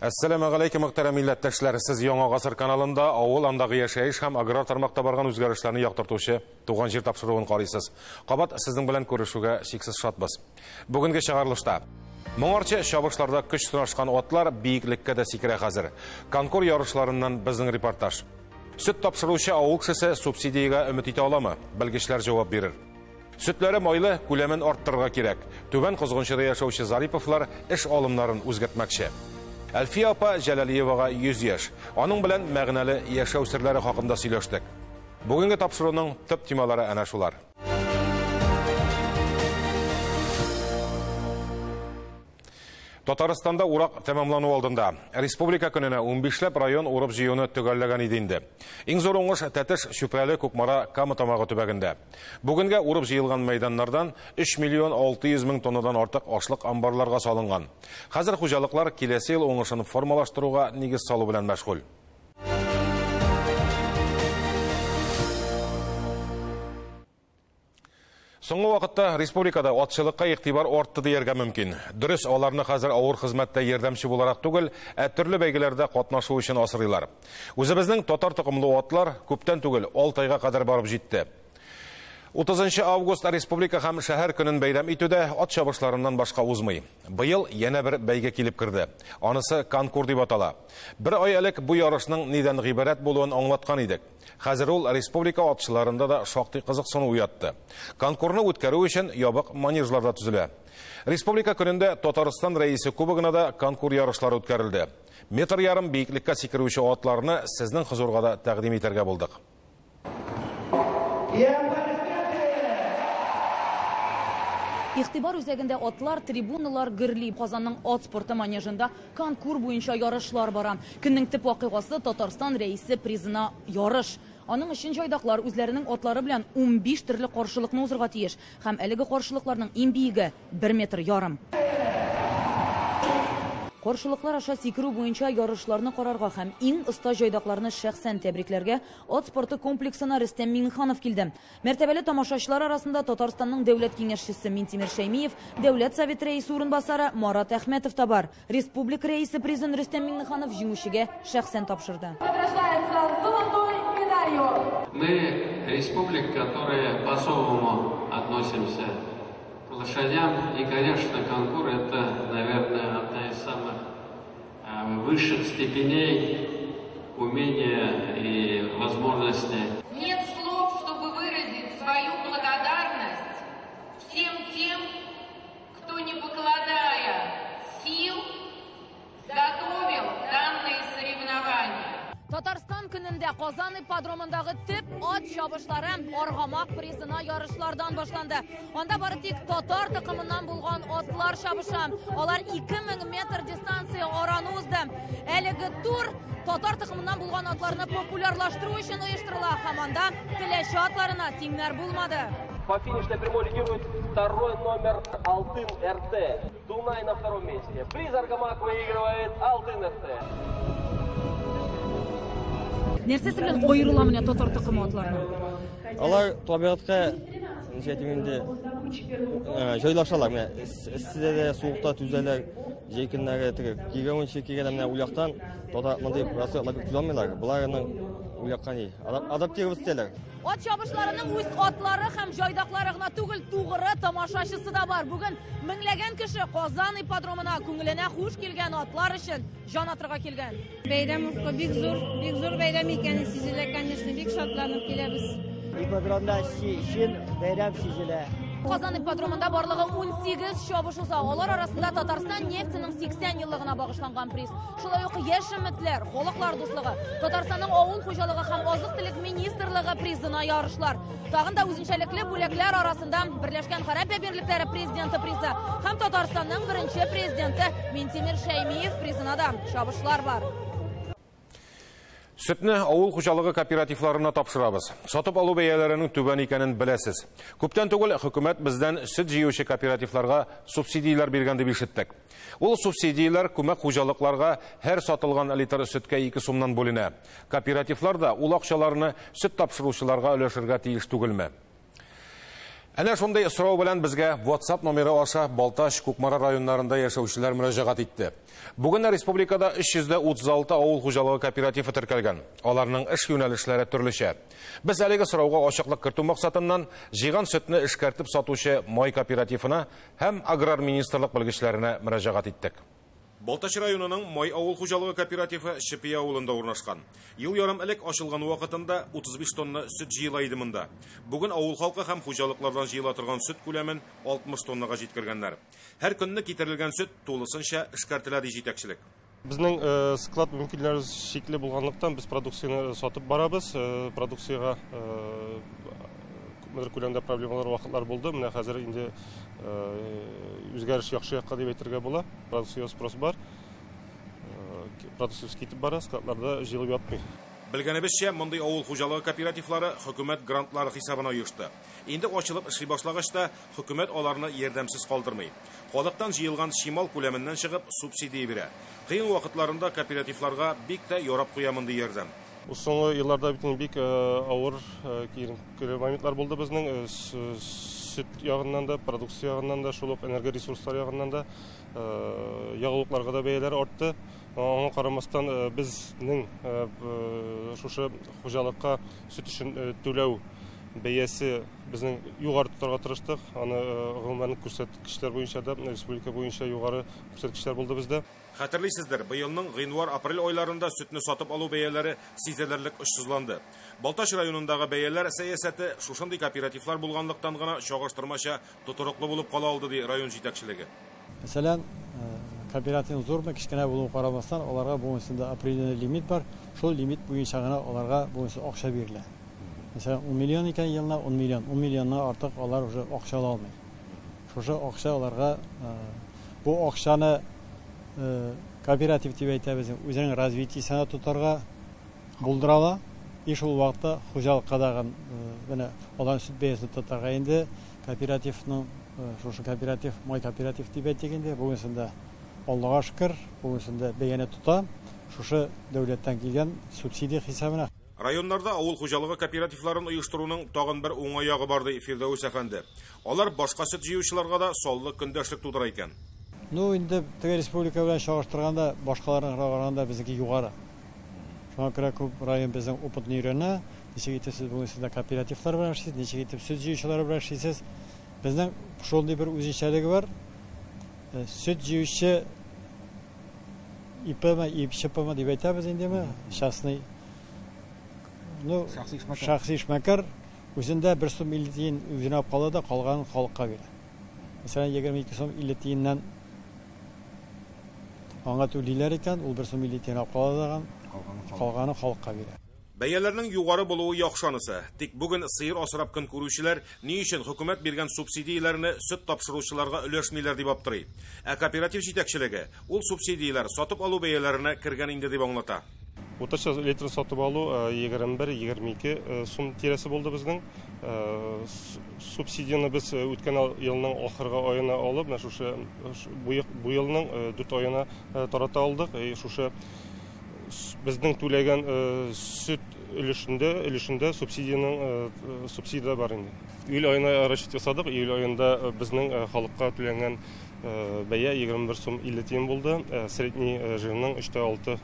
Әссәламә галәйкүм, мөхтәрәм милләттәшләр. Сез Яңа Гасыр каналында авыл, андагы яшәеш һәм аграр тармакта барган үзгәрешләрне яктыртучы Туган җир тапшыруын карыйсыз. Кабат сезнең белән күрешүгә чиксез шатбыз. Бүгенге чыгарылышта моңарчы чабышларда көч сынашкан атлар биеклеккә дә сикерә хәзер. Конкур ярышларыннан безнең репортаж. Сөт тапшыручы авыл кешесе субсидиягә өмет итә аламы? Белгечләр җавап бирер. Сөтләре майлы, күләмен арттырырга кирәк. Түбән Козгынчыда яшәүче Зариповлар эш алымнарын үзгәртмәкче. Әлфия апа Җәләлиевага 100 яшь. Аның белән мәгънәле яшәү серләре хакында сөйләштек. Бүгенге тапшыруның төп темалары әнә шулар. Татарстанда урак тәмамлану алдында. Республика көненә 15ләп район урып җыюны төгәлләгән иде инде. Иң зур уңыш Тәтеш, Чүпрәле, Кукмара, Кама Тамагы төбәгендә. Бүгенгә урып җыелган мәйданнардан 3 миллион 600 мең тоннадан артык ашлык амбарларга салынган. Хәзер хуҗалыклар киләсе ел уңышын формалаштыруга нигез салу белән мәшгуль. Соңгы вакытта республикада атчылыкка игътибар артты дияргә мөмкин. Дөрес, аларны хәзер авыр хезмәттә ярдәмче буларак түгел, ә төрле бәйгеләрдә катнашу өчен асрыйлар. Үзебезнең татар токымлы атлар күптән түгел Алтайга кадәр барып җитте. 30 август республика һәм шәһәр көнен бәйрәм итүдә ат чабышларыннан башка узмый. Быел янә бер бәйге килеп керде. Анысы конкур дип атала. Бер ай элек бу ярышның нидән гыйбарәт булуын аңлаткан идек. Хәзер ул республика атчыларында да шактый кызыксыну уятты. Конкурны үткәрү өчен ябык манежларда төзелә. Республика көнендә Татарстан рәисе кубогына да конкур ярышлары үткәрелде. Метр ярым биеклеккә сикерүче атларны сезнең хозурга да тәкъдим итәргә булдык. Игътибар үзәгендә атлар, трибуналар гөрли. Казанның ат спорты манежында конкур буенча ярышлар бара. Көннең төп вакыйгасы Татарстан рәисе призына ярыш. Аның өчен җайдаклар үзләренең атлары белән 15 төрле каршылыкны узырга тиеш. Һәм әлеге каршылыкларның иң биеге 1 метр ярым. Каршылыклар аша сикерү буенча ярышларны карарга һәм иң оста җайдакларны шәхсән тәбрикләргә ат спорты комплексына Рөстәм Миңнеханов килде. Мәртәбәле тамашачылар арасында Татарстанның дәүләт киңәшчесе Минтимер Шәймиев, Дәүләт Советы рәисе урынбасары Марат Әхмәтов та бар. Республика рәисе призын Рөстәм Миңнеханов җиңүчегә шәхсән тапшырды. Награждается золотой медалью. Мы республика, которая по-особому относимся к лошадям. И, конечно, конкур это, наверное, одна из самых высших степеней умения и возможности. Нет слов, чтобы выразить свою благодарность всем тем, кто, не покладая сил, готовил данные соревнования. Татарстан көнендә Казан ипподромындагы төп ат чабышлары Аргамак призына ярышлардан башланды. Анда бары тик татар токымыннан булган атлар чабыша. Алар 2000 метр дистанция араны узды. Әлеге тур татар токымыннан булган атларны популярлаштыру өчен оештырыла һәм анда Теләче атларына тиңнәр булмады. По финишной прямой лидирует второй номер Алтын РТ. Дунай на втором месте. Приз Аргамак выигрывает Алтын РТ. Нәрсәсе белән аерыла менә татар токымы атларының? Алар табигатькә ничә әйтим инде, җайлашалар. Менә эсседә дә, суыкта түзәләр. Җәй көннәре теге кигәвенче кигәндә менә уяктан татар мондый расыклар бик түзә алмыйлар. Боларның уякка ни, адаптироваться итәләр. Ат чабышларының үз атлары һәм җайдаклары гына түгел, тугры тамашачысы да бар. Бүген меңләгән кеше Казан ипподромына күңеленә хуш килгән атлар өчен җан атырга килгән. Бәйрәм бик зур, бик зур бәйрәм икәне сизелә, конечно, бик шатланып киләбез. Ипподромда чын бәйрәм сизелә. Казан ипподромында барлыгы 18 чабыш уза. Алар арасында Татарстан нефтенең 80 еллыгына багышланган приз. Шулай ук яшь өметләр, халыклар дуслыгы, Татарстанның авыл хуҗалыгы һәм азык-төлек министрлыгы призына ярышлар. Тагын да үзенчәлекле бүләкләр арасында Берләшкән Гарәп Әмирлекләре президенты призы һәм Татарстанның беренче президенты Минтимер Шәймиев призына да чабышлар бар. Сөтне авыл хуҗалыгы кооперативларына тапшырабыз. Сатып алу бәяләренең түбән икәнен беләсез. Күптән түгел хөкүмәт бездән сөт җыючы кооперативларга субсидияләр биргән дип ишеттек. Ул субсидияләр күмәк хуҗалыкларга һәр сатылган литр сөткә 2 сумнан бүленә. Кооперативлар да ул акчаларны сөт тапшыручыларга өләшергә тиеш түгелме? Әнә шундый сорау белән безгә WhatsApp номеры аша Балтач, Кукмара районнарында яшәүчеләр мөрәҗәгать итте. Бүген республикада 336 авыл хуҗалыгы кооперативы теркәлгән. Аларның эш юнәлешләре төрлечә. Без әлеге сорауга ачыклык кертү максатыннан җыйган сөтне эшкәртеп сатучы Май кооперативына һәм аграр министрлык белгечләренә мөрәҗәгать иттек. Балтач районының Май авыл хуҗалыгы кооперативы Шепия авылында урнашкан. Ел ярым элек ачылган вакытында 35 тонна сөт җыела иде монда. Бүген авыл халкы һәм хуҗалыклардан җыела торган сөт күләмен 60 тоннага җиткергәннәр. Һәр көнне китерелгән сөт тулысынча эшкәртелә, ди җитәкчелек. Безнең склад мөмкинлекләребез чикле булганлыктан без продукцияне сатып барабыз. Продукциягә күпмедер күләмдә проблемалар вакытлар булды. Менә хәзер инде үзгәреш яхшы якка дип әйтергә була. Продукция спрос бар. Продукция китеп бара, складларда җыелып ятмый. Белгәнебезчә, мондый авыл хуҗалыгы кооперативлары хөкүмәт грантлары хисабына оешты. Инде ачылып эшли башлагач та хөкүмәт аларны ярдәмсез калдырмый. Халыктан җыелган чимал күләменнән чыгып субсидия бирә. Кыен вакытларында кооперативларга бик тә ярап куя мондый ярдәм. Бу соңгы елларда бит бик авыр киеренке моментлар булды безнең. Сөт ягыннан да, продукция ягыннан да, шул ук энергоресурслар ягыннан да, ягулыкларга да бәяләр артты. Аңа карамастан безнең шушы хуҗалыкка сөт өчен түләү бәясе безнең югары тотарга тырыштык. Аны гомумән күрсәткечләр буенча да, республика буенча югары күрсәткечләр булды бездә. Хәтерлисездер, быелның гыйнвар-апрель айларында сөтне сатып алу бәяләре сизелерлек очсызланды. Балтач районындагы бәяләр сәясәте шушындый кооперативлар булганлыктан гына чагыштырмача тотрыклы булып кала алды, ди район җитәкчелеге. Мәсәлән, кооперативның зурмы, кечкенә булуына карамастан, аларга бүгенге определенный лимит бар. Шул лимит буенча гына аларга бүгенге акча бирелә. Мәсәлән, 10 миллион икән елына 10 миллион, 10 миллионнан артык алар уже акча ала алмый. Шушы акча аларга, бу акчаны кооператив дип әйтәбез, үзенең развитиесенә тотарга булдыра ала. И шул вакытта хуҗалыкка дагы менә алар сөт бәясен тотарга инде кооперативның шушы кооператив, Май кооператив дип әйтик инде, бүгенсендә Аллага шөкер, бүгенсендә бәяне тота, шушы дәүләттән килгән субсидия хисабына. Районнарда авыл хуҗалыгы кооперативларын оештыруның тагын бер уңай ягы бар, ди Фирдәүс әфәнде. Алар башка сөт җыючыларга да саллы көндәшлек тудыра икән. Ну, инде теге республика белән чагыштырганда, башкаларына караганда безнеке югары. Шуңа күрә күп район безнең опытны өйрәнә. Ничек итеп сез бүген сездә кооперативлар белән эшлисез, ничек итеп сөт җыючылар белән эшлисез. Безнең шундый бер үзенчәлеге бар. Сөт җыючы ИП-ме, ИПЧП-ме дип әйтәбез индеме? Частный, ну, шәхси эшмәкәр үзендә 1 сум 50 тиен үзенә алып кала да, калганын халыкка бирә. Мәсәлән, 22 сум 50 тиеннән аңа түлиләр икән, ул 1 сум 50 тиен алып кала да, калганын халыкка бирә. Бәяләрнең югары булуы яхшы анысы. Тик бүген сыер асрап көн күрүчеләр ни өчен хөкүмәт биргән субсидияләрне сөт тапшыручыларга өләшмиләр дип аптырый. Ә кооператив җитәкчелеге ул субсидияләр сатып алу бәяләренә кергән инде дип аңлата. Уртача литр сатып алу 21-22 сум тирәсе булды безнең. Субсидияне без үткән елның ахыргы аена алып, менә шушы бу елның 4 аена тарата алдык. Шушы безнең түләгән сөт өлешендә субсидиянең субсидия бар инде. Июль аена расчет ясадык. Июль аенда безнең халыкка түләнгән бәя 21 сум 50 тиен булды. Средний жирның 3,6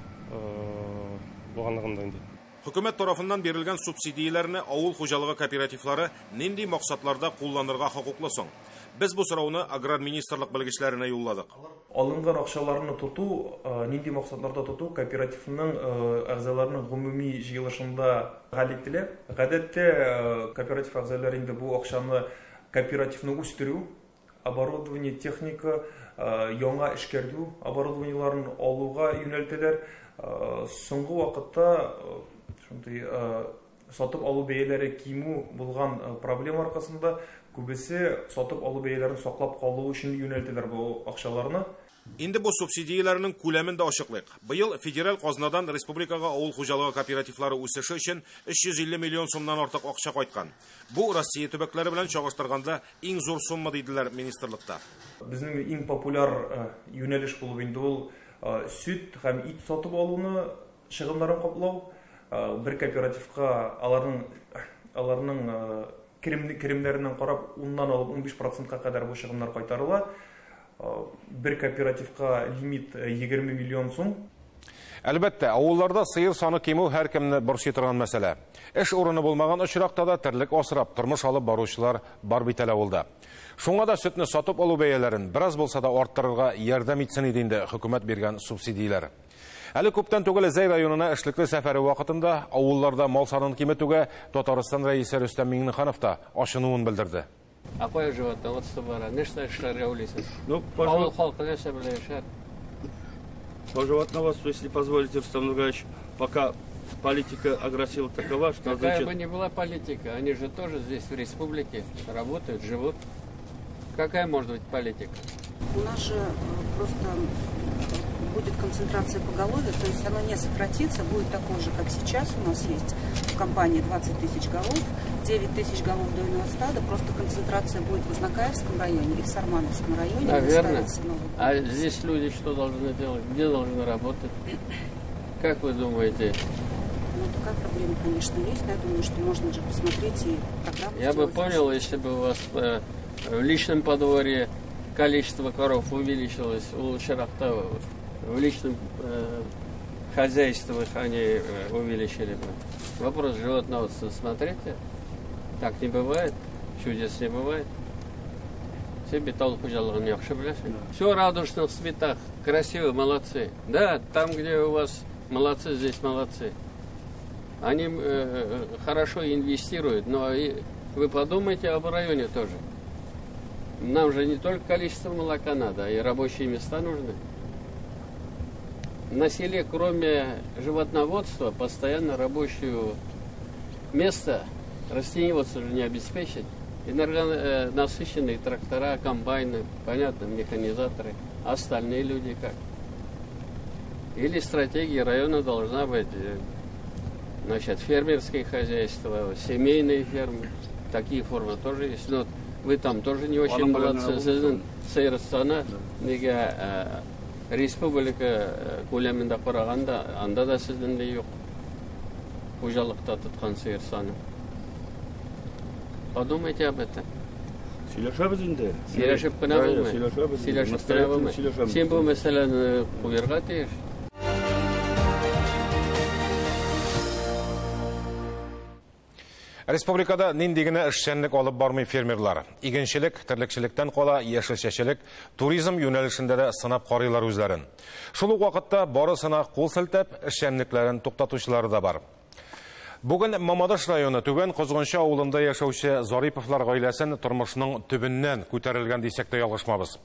булганлыгында инде. Хөкүмәт тарафыннан бирелгән субсидияләрне авыл хуҗалыгы кооперативлары нинди максатларда кулланырга хокуклы соң? Без бу сорауны аграр министрлык белгечләренә юлладык. Алынган акчаларны тоту, нинди максатларда тоту кооперативның әгъзаларының гомуми җыелышында хәл ителә. Гадәттә кооператив әгъзалары инде бу акчаны кооперативны үстерү, оборудование, техника, яңа эшкәртү оборудованиеларын алуга юнәлтәләр. Соңгы вакытта шундый сатып алу бәяләре кимү булган проблема аркасында күбесе сатып алу бәяләрен саклап калу өчен юнәлтәләр бу акчаларны. Инде бу субсидияләрнең күләмен дә ачыклыйк. Быел федераль казнадан республикага авыл хуҗалыгы кооперативлары үсеше өчен 350 миллион сумнан артык акча кайткан. Бу Россия төбәкләре белән чагыштырганда иң зур сумма, диделәр министрлыкта. Безнең иң популяр юнәлеш булып инде ул сөт һәм ит сатып алуны чыгымнарын каплау. Бер кооперативка аларның Керемнәреннән карап, 10-нан алып 15 процентка кадәр бу чыгымнар кайтарыла. Бер кооперативка лимит 20 миллион сум. Әлбәттә, авылларда сыер саны кимү һәркемне борчый торган мәсьәлә. Эш урыны булмаган очракта да терлек асрап, тормыш алып баручылар бар бит әле авылда. Шуңа да сөтне сатып алу бәяләрен бераз булса да арттырырга ярдәм итсен иде инде хөкүмәт биргән субсидияләр. Әле күптән түгел Зәй районына эшлекле сәфәре вакытында авылларда мал санын киметүгә Татарстан рәисе Рөстәм Миңнеханов та ачынуын белдерде. А кая животноводство бара? Нәрсә эшләргә уйлыйсыз? Ну, Авыл халкы нәрсә белән яшәр? По животноводству, если позволите, Рустам Нургалиевич, пока политика агросила такова, что, Какая значит бы ни была политика, они же тоже здесь в республике работают, живут. Какая может быть политика? У нас же просто будет концентрация поголовья, то есть оно не сократится, будет такое же, как сейчас у нас есть в компании 20 тысяч голов, 9 тысяч голов дойного стада, просто концентрация будет в Азнакаевском районе и в Сармановском районе. Наверное. Ставится новый А комплекс. здесь люди что должны делать? Где должны работать? Как вы думаете? Такая проблема, конечно, есть, но я думаю, что можно же посмотреть и программу Я бы сделать. понял, если бы у вас в личном подворье количество коров увеличилось, у Лучарахта в личном хозяйствах они увеличили бы. Вопрос животноводства, смотрите, так не бывает, чудес не бывает. Все бит авыл хуҗалыгын яхшы беләсең. Все в радужных цветах, красиво, молодцы. Да, там, где у вас молодцы, здесь молодцы. Они хорошо инвестируют, но и вы подумайте об районе тоже. Нам же не только количество молока надо, а и рабочие места нужны. На селе, кроме животноводства, постоянно рабочее место растениеводство же не обеспечить. Энергонасыщенные трактора, комбайны, понятно, механизаторы, а остальные люди как? Или стратегия района должна быть фермерское хозяйство, семейные фермы, такие формы тоже есть. Но вы там тоже не очень Ана молодцы. белән Сезнең сыер саны нигә республика күләмендә караганда, анда да сезнең дә юк. Хуҗалыкта тоткан сыер саны. Подумайте об этом. Сөйләшәбез инде. Сөйләшеп кенә Да, булмый. сөйләшәбез инде. Сөйләшеп кенә Настоятельно булмый. сөйләшәбез. Син бу мәсьәләне куярга тиеш. Республикада нинди генә эшчәнлек алып бармый фермерлар. Игенчелек, терлекчелектән кала, яшелчәчелек, туризм юнәлешендә дә сынап карыйлар үзләрен. Шул ук вакытта барысына кул селтәп, эшчәнлекләрен туктатучылары да бар. Бүген Мамадыш районы Түбән Козгынчы авылында яшәүче Зариповлар гаиләсен тормышның төбеннән күтәрелгән дисәк тә ялгышмабыз.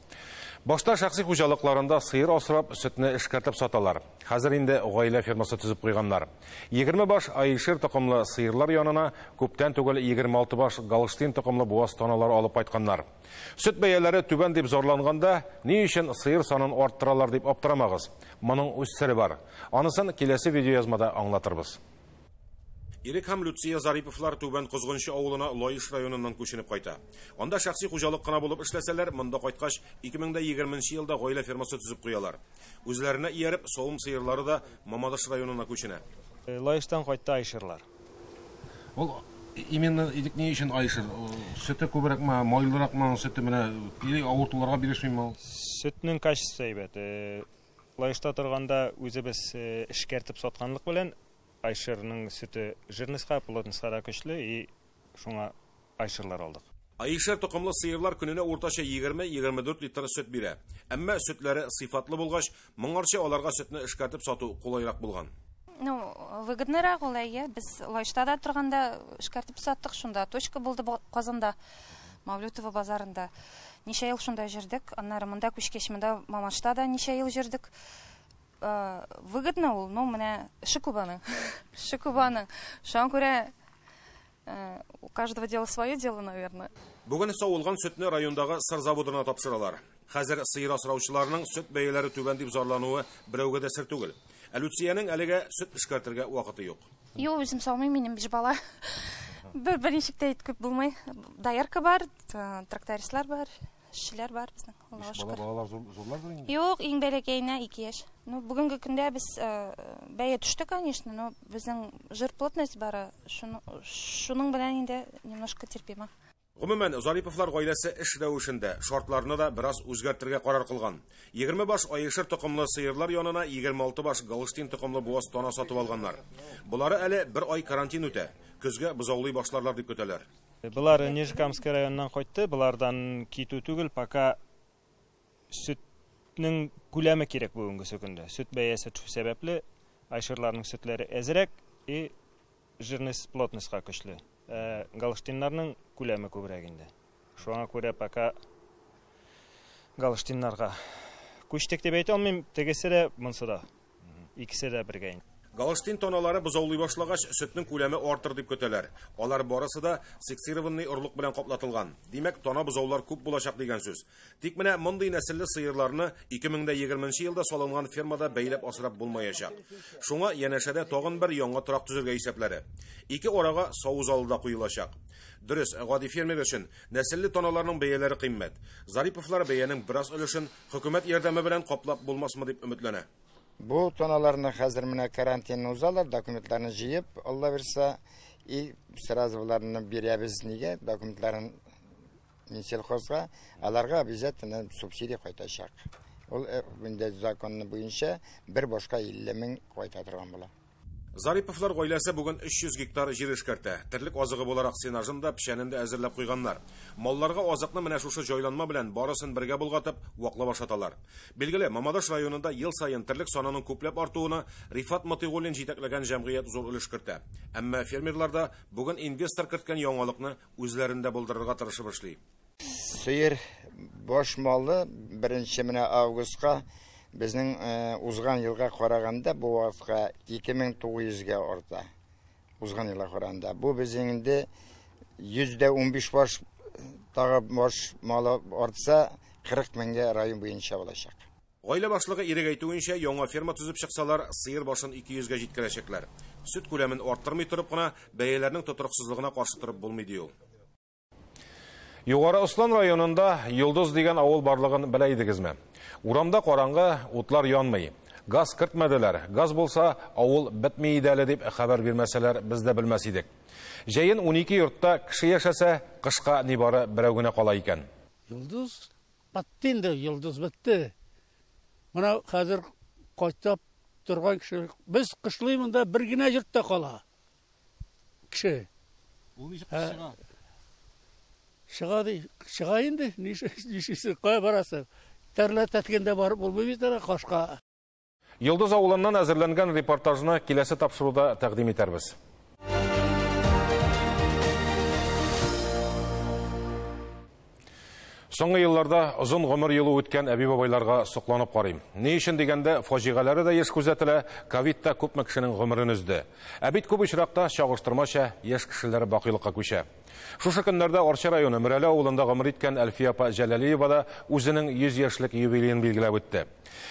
Башта шәхси хуҗалыкларында сыер асрап, сөтне эшкәртеп саталар. Хәзер инде гаилә фермасы төзеп куйганнар. 20 баш Айшир токымлы сыерлар янына күптән түгел 26 баш Галштин токымлы буаз таналар алып кайтканнар. Сөт бәяләре түбән дип зарланганда, ни өчен сыер санын арттыралар дип аптырамагыз. Моның үз сере бар. Анысын киләсе видеоязмада аңлатырбыз. Ирек һәм Люция Зариповлар Түбән Козгынчы авылына Лаеш районыннан күченеп кайта. Анда шәхси хуҗалык кына булып эшләсәләр, монда кайткач 2020 елда гаилә фермасы төзеп куялар. Үзләренә ияреп, савым сыерлары да Мамадыш районына күченә. Лаештан кайтты айшырлар. Ул именно идек ни өчен айшыр? Сөте күбрәкме, майлыракмы, сөте менә или авыртуларга бирешмиме ул? Сөтнең качествосы әйбәт. Лаешта торганда үзебез эшкәртеп сатканлык белән Айшырның сөте жирностька, плотностька да көчле, и шуңа айшырлар алдык. Айшыр токымлы сыерлар көненә уртача егерме-егерме дүрт литр сөт бирә. Әмма сөтләре сыйфатлы булгач, моңарчы аларга сөтне эшкәртеп сату кулайрак булган. Выгодныйрак ул, әйе. Без Лаешта да торганда эшкәртеп саттык, шунда точка булды Казанда, Мавлютово базарында. Ничә ел шунда җөрдек, аннары монда күчкәч, монда Мамадышта да ничә ел җөрдек. Выгодно ул, но менә эше күп аның. Эше күп аның. Шуңа күрә у каждого дело свое дело, наверное. Бүген савылган сөтне райондагы сыр заводына тапшыралар. Хәзер сыер асраучыларның сөт бәяләре түбән дип зарлануы берәүгә дә сер түгел. Ә Люциянең әлегә сөт эшкәртергә вакыты юк. Юк, үзем саумыйм, минем биш бала. Бер ничек тә әйтеп булмый. Доярка бар, трактористлар бар, эшчеләр бар безнең, Аллага Биш бала, шөкер. балалар зурлардыр инде? Юк, иң бәләкәенә 2 яшь. Ну, бүгенге көндә без бәя төште, конечно, но безнең жир плотность бары, шуның белән инде немножко терпимо. Гомумән, Зариповлар гаиләсе эш рәвешендә шартларны да бераз үзгәртергә карар кылган. 20 баш Айшир токымлы сыерлар янына 26 баш Голштин токымлы буаз тана сатып алганнар. Болары әле бер ай карантин үтә. Көзгә бозаулый башларлар дип көтәләр. Болар Нижнекамский районыннан кайтты, болардан китү түгел, пока сөтнең күләме кирәк бүгенге көндә. Сөт бәясе төшү сәбәпле Айширларның сөтләре әзрәк и жирность плотностька көчле. Голштиннарның күләме күбрәк инде. Шуңа күрә пока голштиннарга күчтек дип әйтә алмыйм, тегесе дә, монысы да. Икесе дә бергә инде. Голштин таналары бозаулый башлагач, сөтнең күләме артыр дип көтәләр. Алар барысы да сексированный орлык белән каплатылган. Димәк, тана бозаулар күп булачак дигән сүз. Тик менә мондый нәселле сыерларны 2020 елда салынган фермада бәйләп асрап булмаячак. Шуңа янәшәдә тагын бер яңа торак төзергә исәпләре. Ике арага саву залы да куелачак. Дөрес, гади фермер өчен нәселле таналарның бәяләре кыйммәт. Зариповлар бәянең бераз өлешен хөкүмәт ярдәме белән каплап булмасмы дип өметләнә. Бу таналарны хәзер менә карантинны узалар, документларны җыеп, Алла бирсә, и сразу буларны бирәбез нигә, документларын Минсельхозга, аларга обязательно субсидия кайтачак. Ул инде законны буенча бер башка 50 мең кайта торган була. Зариповлар гаиләсе бүген 300 гектар җир эшкәртә. Терлек азыгы буларак сенажын да, печәнен дә әзерләп куйганнар. Малларга азыкны менә шушы җайланма белән барысын бергә болгатып, ваклап ашаталар. Билгеле, Мамадыш районында ел саен терлек санының күпләп артуына Рифат Матыйгуллин җитәкләгән җәмгыять зур өлеш кертә. Әмма фермерлар да бүген инвестор керткән яңалыкны үзләрендә булдырырга тырышып эшли. Сыер баш малы беренче менә августка безнең узган елга караганда бу вакытка 2900-гә арта. Узган елга караганда. Бу безнең инде 15% баш тагы баш малы артса 40 меңгә район буенча булачак. Гаилә башлыгы Ирек әйтүенчә, яңа ферма төзеп чыксалар, сыер башын 200-гә җиткерәчәкләр. Сөт күләмен арттырмый торып кына бәяләрнең тотрыксызлыгына каршы торып булмый ди ул. Югары Ослан районында Йолдыз дигән авыл барлыгын белә идегезме? Урамда караңгы, утлар янмый. Газ кертмәделәр. Газ булса, авыл бетми иде әле дип хәбәр бирмәсәләр, без дә белмәс идек. Җәен 12 йортта кеше яшәсә, кышка нибары берәү генә кала икән. Йолдыз батты инде, Йолдыз бетте. Менә хәзер кайтып торган кеше, без кышлый монда бер генә йортта кала. Кеше. Ул ничек чыга? Чыга ди, чыга инде, нишесе, кая барасы? Тәрлә тәткәндә барып булмый бит ара кашка. Йолдыз авылыннан әзерләнгән репортажны киләсе тапшыруда тәкъдим итәрбез. Соңгы елларда озын гомер юлы үткән әби-бабайларга сокланып карыйм. Ни өчен дигәндә, фаҗигаләре дә еш күзәтелә, ковид та күпме кешенең гомерен өзде. Ә бит күп очракта чагыштырмача яшь кешеләр бакыйлыкка күчә. Шушы көннәрдә Арча районы Мөрәле авылында гомер иткән Әлфия апа Җәләлиева да үзенең 100 яшьлек юбилеен билгеләп үтте.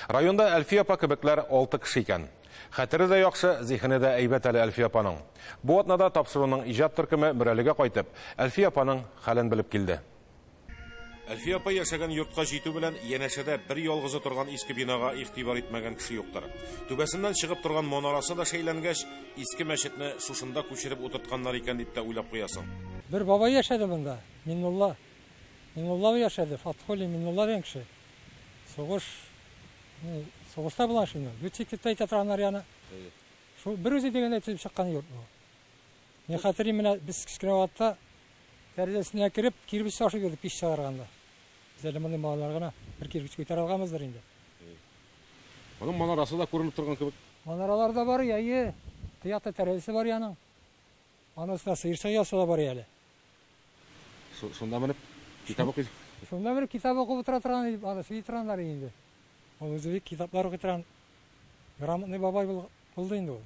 Районда Әлфия апа кебекләр 6 кеше икән. Хәтере дә яхшы, зиһене дә әйбәт әле Әлфия апаның. Бу атнада тапшыруның иҗат төркеме Мөрәлегә кайтып, Әлфия апаның хәлен белеп килде. Әлфия апа яшәгән йортка җитү белән янәшәдә бер ялгызы торган иске бинага игътибар итмәгән кеше юктыр. Түбәсеннән чыгып торган манарасы да шәйләнгәч, иске мәчетне шушында күчереп утыртканнар икән дип тә уйлап куясың. Бер бабай яшәде монда, Миннулла. Миннулла яшәде, Фатхуллин Миннулла дигән кеше. Сугышта булган шунда. Летчик дип әйтә торганнар яны. Шул бер үзе дигәндә төзеп чыккан йорт бу. Мин хәтерлим, менә без кечкенә вакытта тәрәзәсенә кереп кирпеч ташып йөрдек пич чыгарганда. Без әле мондый балалар гына бер кирпеч күтәрә алганбыздыр инде. Аның манарасы да күренеп торган кебек. Манаралар да бар, әйе. Тыякта тәрәзәсе бар яның. Аның өстенә сыерчык ясы да бар әле. Шунда менеп китап укый. Шунда менеп китап укып утыра торган иде, аны сөйли торганнар инде. Ул үзе бик китаплар укый торган грамотный бабай булды инде ул.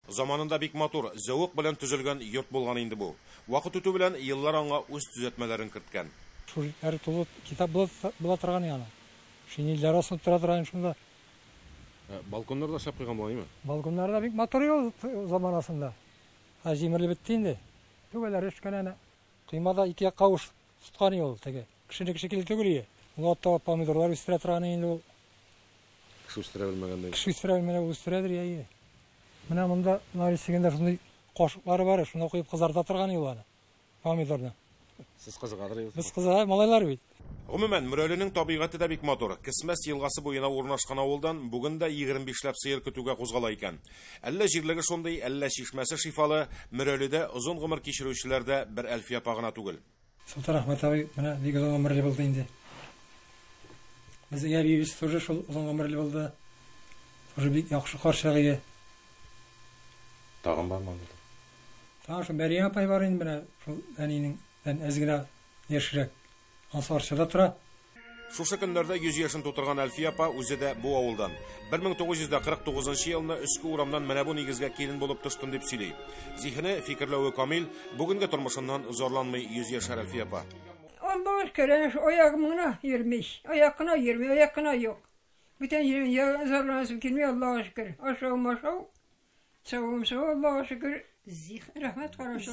Заманында бик матур, зәвык белән төзелгән йорт булган инде бу. Вакыт үтү белән еллар аңа үз төзәтмәләрен керткән. Шул тулы китап була торган яны. Шинельләр асылып тора торган шунда. Балконнар да эшләп куйган була, әйме? Балконнар да бик матур ел заманасында. Ха җимерелеп бетте инде. Түбәләр эшкән әнә. Кыймада ике якка уш тоткан ел теге. Кешенеке шикелле түгел ие. Ул атта помидорлар үстерә торган инде ул. Кеше үстерә белмәгәндәй. Кеше үстерә белмәгән үстерәдер, әйе. Менә монда нарисегендә шундый кашыклары бар, шуны куеп кызарта торган юл аны. Помидорны. Сез кызыгадыр. Без кызыга, малайлар бит. Гомумән, Мөрәленең табигате дә бик матур. Кесмәс елгасы буена урнашкан авылдан бүген дә 25ләп сыер көтүгә кузгала икән. Әллә җирлеге шундый, әллә чишмәсе шифалы, Мөрәледә озын гомер кичерүчеләр дә бер Әлфия апа гына түгел. Солтан Әхмәт абый менә бик озын гомерле булды инде. Безнең әбиебез тоже шул озын гомерле булды. Тоже бик яхшы карчык иде. Тагын бармы анда? Тагын шул Мәрьям апай бар инде менә шул әнинең әз генә яшьрәк. Ансы Арчада тора. Шушы көннәрдә 100 яшен тутырган Әлфия апа үзе дә бу авылдан. 1949 елны Өске урамнан менә бу нигезгә килен булып төштем дип сөйли. Зиһене, фикерләве камил, бүгенге тормышыннан зарланмый 100 яшәр Әлфия апа. Аллаһ шөкер, аягым гына йөрми, аяк кына йөрми, аяк кына юк. Бүтән җирем зарланасым килми, Аллаһ шөкер. Ашавым ашау, савым сау, Аллаһ шөкер. Рәхмәт карашы.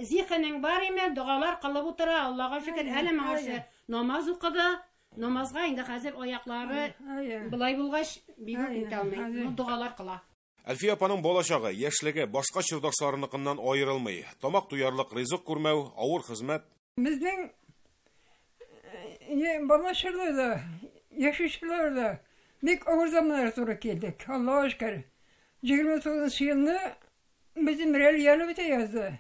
Зихенең бар име, догалар кылып утыра, Аллаһка шөкер. Әле моңарчы намаз укыды. Намазга инде хәзер аяклары былай булгач, бик үк итә алмый. Догалар кыла. Әлфия апаның балачагы, яшьлеге башка чордашларыныкыннан аерылмый. Тамак туярлык ризык күрмәү, авыр хезмәт. Безнең бала чорда да, яшүчеләр дә бик авыр заманнар туры килдек. Аллаһ шөкер. 29 елны безнең Мөрәле янып бетә язды.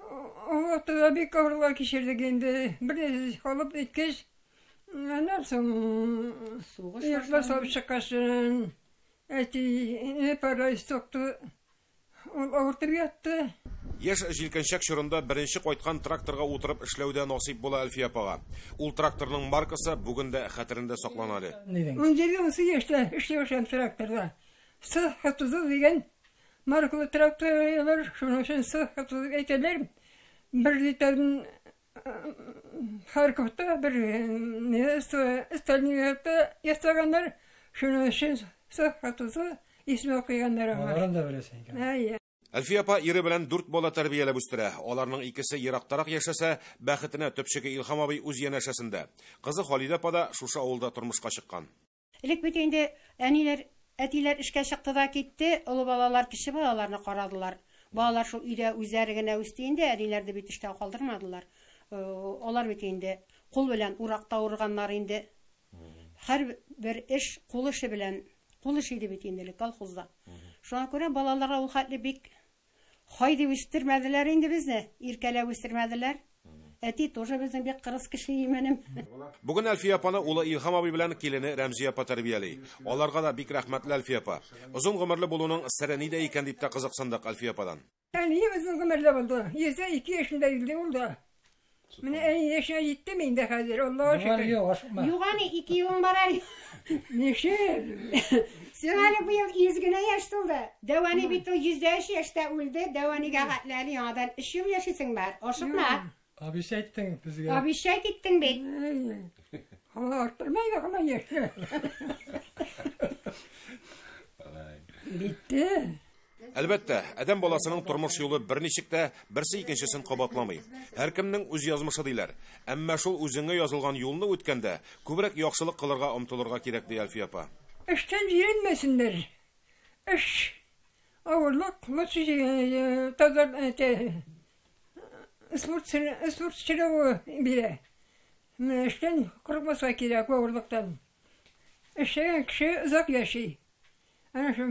Ул вакытта да бик авырлар кичердек инде. Бер нәрсә калып иткәч, аннан соң йортлар салып чыккач, әти паралич сукты. Ул авыртып ятты. Яшь җилкенчәк чорында беренче кайткан тракторга утырып эшләүдә насыйп була Әлфия апага. Ул тракторның маркасы бүген дә хәтерендә саклана әле. 17-18 яшьтә эшли башладым тракторда. С-30 дигән маркалы тракторлар, шуның өчен С-30 дип әйтәләр. Бер литрын Харьковта, бер Сталинградта ясаганнар, шуның өчен С-30 исеме куйганнар аңа. Аларын да беләсең икән. Әйе. Әлфия апа ире белән 4 бала тәрбияләп үстерә. Аларның икесе ерактарак яшәсә, бәхетенә төпчеге Илһам абый үз янәшәсендә. Кызы Халидә апа да шушы авылда тормышка чыккан. Элек бит инде әниләр, әтиләр эшкә чыкты да китте, олы балалар кече балаларны карадылар. Балалар шул өйдә үзләре генә үсте инде, әниләрне бит эштә калдырмадылар. Алар бит инде кул белән уракта урганнар инде. Һәр бер эш кул эше белән, кул эше иде бит инде колхозда. Шуңа күрә балаларга ул хәтле бик хай дип үстермәделәр инде безне, иркәләп үстермәделәр. Әти тоже безнең бик кырыс кеше именем. Бүген Әлфия апаны улы Илһам абый белән килене Рәмзия апа тәрбияли. Аларга да бик рәхмәтле Әлфия апа. Озын гомерле булуның сере нидә икән дип тә кызыксындык Әлфия ападан. Әни озын гомерле булды. 102 яшендә үлде ул да. Менә әни яшенә җиттем инде хәзер, Аллаһка шөкер. Юк, әни, 2 елың бар әле. Ничек? Син әле быел 100 генә яшь тулды. Дәү әни бит ул 103 яшьтә үлде. Дәү әнигә хәтле әле яңадан 3 ел яшисең бар. Ашыкма. Обещать иттең безгә. Обещать иттең бит. Һаман арттырмай да һаман яшьле. Битте. Әлбәттә, адәм баласының тормыш юлы берничек тә берсе икенчесен кабатламый. Һәркемнең үз язмышы диләр. Әмма шул үзеңә язылган юлны үткәндә, күбрәк яхшылык кылырга омтылырга кирәк, ди Әлфия апа. Эштән җирәнмәсеннәр. Эш авырлык, лучше тазар спорт чирәве бирә. Менә эштән курыкмаска кирәк авырлыктан. Эшләгән кеше озак яши. Әнә шул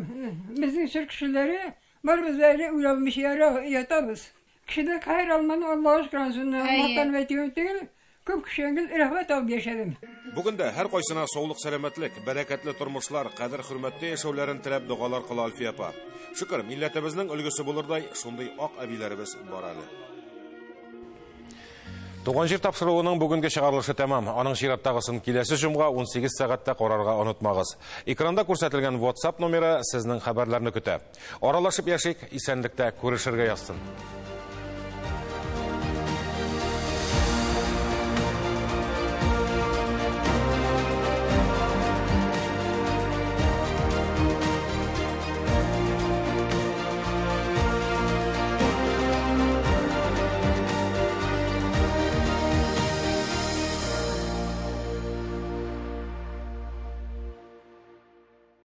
безнең чор кешеләре барыбыз да әле үлә алмыйча ятабыз. Кешедән хәер алмадым, Аллаһка шөкер, анысына мактанып әйтүем түгел, күп кешедән рәхмәт алып яшәдем. Бүген дә һәр кайсына саулык, сәламәтлек, бәрәкәтле тормышлар, кадер-хөрмәттә яшәүләрен теләп догалар кыла Әлфия апа. Шөкер, милләтебезнең өлгесе булырдай шундый ак әбиләребез бар әле. Туган җир тапшыруының бүгенге чыгарылышы тәмам. Аның чираттагысын киләсе җомга 18 сәгатьтә карарга онытмагыз. Экранда күрсәтелгән WhatsApp номеры сезнең хәбәрләрне көтә. Аралашып яшик, исәнлектә күрешергә язсын.